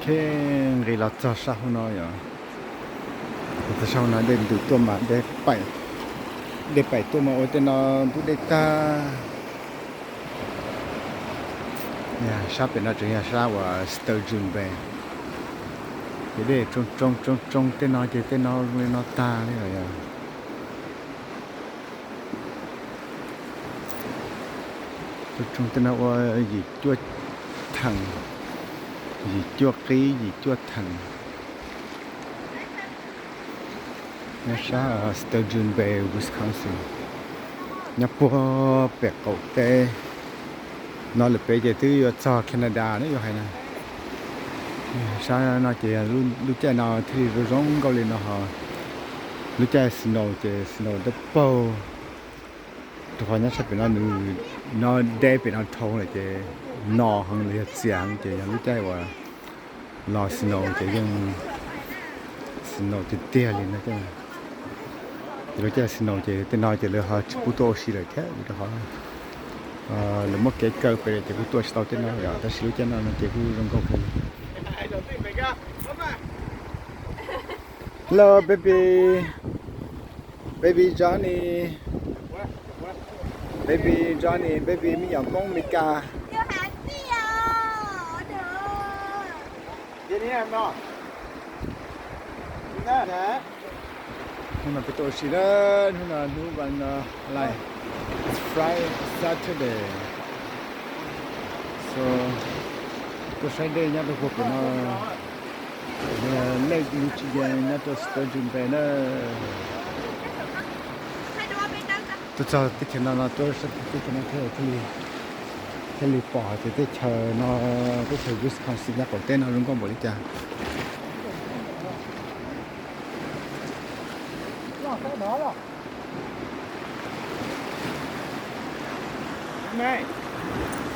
Khe nqis los txog sab hauv no yom. Txog sab hauv no dej ntws tuaj mas dej paim, dej paim tuaj mas ua tej no ntub dej tag. Sab pem no tseem yog sab uas Sturgeon Bay. Ces dej tsoo tsoo tsoo tsoo tej no ces tej no zoo li no tag li lawm yom. Tsoo tsoo tej no ua yim cuaj theem, yim cuaj qib yim cuaj theem. Nyob sab Sturgeon Bay, Wisconsin, nyob puag pem qaum teb. No lawm pem ces twb yuav txog Canada na yuav hais na. Sab no ces lub caij no thiaj li zoo zoo nkauj li no ho. Lub caij snow ces snow dawb paug. Rau qhov nyob sab pem no nws, no deb pem no dhau lawm ces no heev los yog txias heev ces yog lub caij uas los snow ces yeej snow tiag tiag li no. Ces lub caij snow ces tej no ces lawv ho tsis pub tuaj ua si lawm thiab vim rau qhov lawv muab kev kaw pem lawm ces kuj tuaj tsis tau tej no yom, tab sis lub caij no no ces kuj zoo nkauj kawg li. Hello, baby. Baby Johnny. Baby Johnny, baby me nyuam poob Mes Kas. Hnub no peb tuaj ua si na, hnub no hnub vas no lais, Friday, Saturday. So tuaj saib dej nyob rau puag pem no, Lake Michigan nyob rau Sturgeon Bay na. Tuaj txog teb chaws no no, tuaj saib teb chaws no thiaj li pom hais tias teb chaws no, teb chaws Wisconsin nyob qaum teb no zoo nkauj npaum li cas.